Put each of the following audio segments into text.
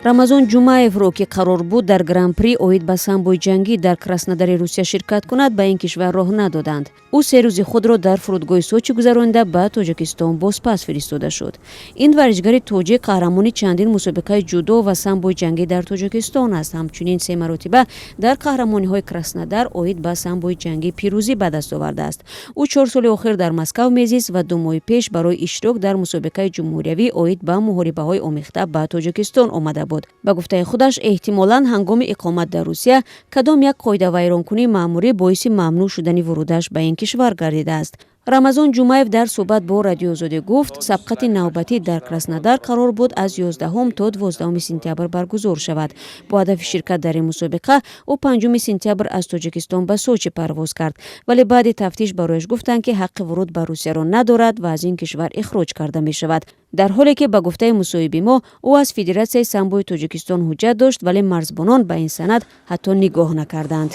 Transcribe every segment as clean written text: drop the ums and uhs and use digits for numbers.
Рамазон Ҷумаевро, ки қарор буд дар Гран-при оид ба самбои ҷангӣ дар Краснодари Русия ширкат кунад, ба ин кишвар роҳ надоданд. Ӯ 3 рӯзи худро дар фурудгоҳи Сочи гузаронида, ба Тоҷикистон бозпас фиристода шуд. Ин варзишгари тоҷик қаҳрамони чандин мусобиқаи ҷудо ва самбои ҷангӣ дар Тоҷикистон аст. Ҳамчунин се маротиба дар қаҳрамониҳои Краснодар оид ба самбои ҷангӣ пирӯзӣ ба даст овардааст. Ӯ 4 соли охир дар Москав мезист ва 2 моҳи пеш барои иштирок дар мусобиқаи ҷумҳуриявӣ оид ба муҳорибаҳои омехта ба Тоҷикистон омада буд. Ба гуфтаи худаш, эҳтимолан ҳангоми иқомат дар Русия кадом як қоидавайронкунии маъмурӣ боиси мамнӯъ шудани вурудаш ба ин кишвар гардидааст. Рамазон Ҷумаев дар суҳбат бо Радиоозодӣ гуфт, сабқати навбатӣ дар Краснодар қарор буд аз 11 то 12 сентябр баргузор шавад. Бо ҳадафи ширкат дар ин мусобиқа ӯ 5 сентябр аз Тоҷикистон ба Сочи парвоз кард, вале баъди тафтиш барояш гуфтанд, ки ҳаққи вуруд ба Русияро надорад ва аз ин кишвар ихроҷ карда мешавад. Дар ҳоле ки, ба гуфтаи мусоҳиби мо, ӯ аз Федератсияи самбои Тоҷикистон ҳуҷҷат дошт, вале марзбонон ба ин санад ҳатто нигоҳ накарданд.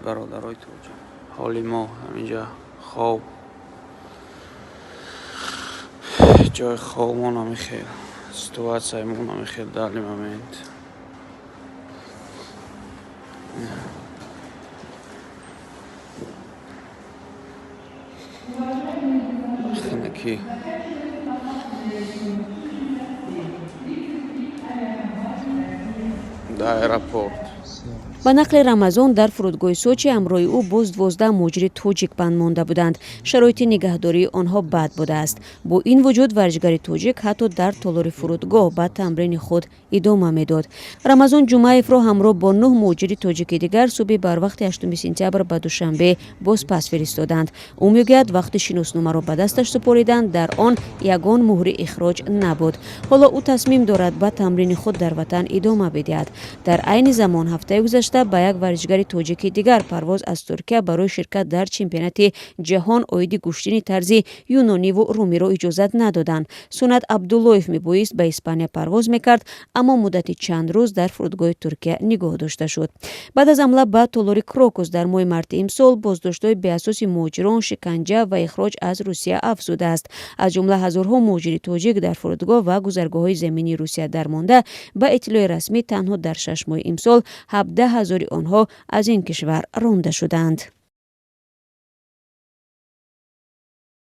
Бародарои тоҷик, ҳоли мо ҳаминҷа хоб, ҷои хобмо намехел, ситуатсияи мо намехел. Данный момент хинаки дар аэропорт. Ба нақли Рамазон, дар фурудгоҳи Сочи ҳамроҳи ӯ боз 12 муҳоҷири тоҷик банд монда буданд. Шароити нигаҳдории онҳо бад будааст. Бо ин вуҷуд варзишгари тоҷик ҳатто дар толори фурудгоҳ ба тамрини худ идома медод. Рамазон Ҷумаевро ҳамроҳ бо нӯҳ муҳоҷири тоҷики дигар субҳи барвақти 8 сентябр ба Душанбе бозпас фиристоданд. Ӯ мегӯяд, вақти шиносномаро ба дасташ супориданд, дар он ягон муҳри ихроҷ набуд. Ҳоло ӯ тасмим дорад ба тамрини худ дар ватан идома бидиҳад. Дар айни замон, ҳафтаи гузашта ба як варзишгари тоҷики дигар парвоз аз Туркия барои ширкат дар чемпионати ҷаҳон оиди гӯштини тарзи юнониву румиро иҷозат надоданд. Сунат Абдуллоев мебоист ба Испания парвоз мекард, аммо муддати чанд рӯз дар фурудгоҳи Туркия нигоҳ дошта шуд. Баъд аз ҳамла ба толори Крокус дар моҳи марти имсол, боздоштҳои беасоси муҳоҷирон, шиканҷа ва ихроҷ аз Русия афзудааст. Аз ҷумла ҳазорҳо муҳоҷири тоҷик дар фурудгоҳ ва гузаргоҳҳои заминии Русия дармонда. Ба иттилои расмӣ, танҳо дар 6 моҳи имсол 17 ҳазори онҳо аз ин кишвар ронда шуданд.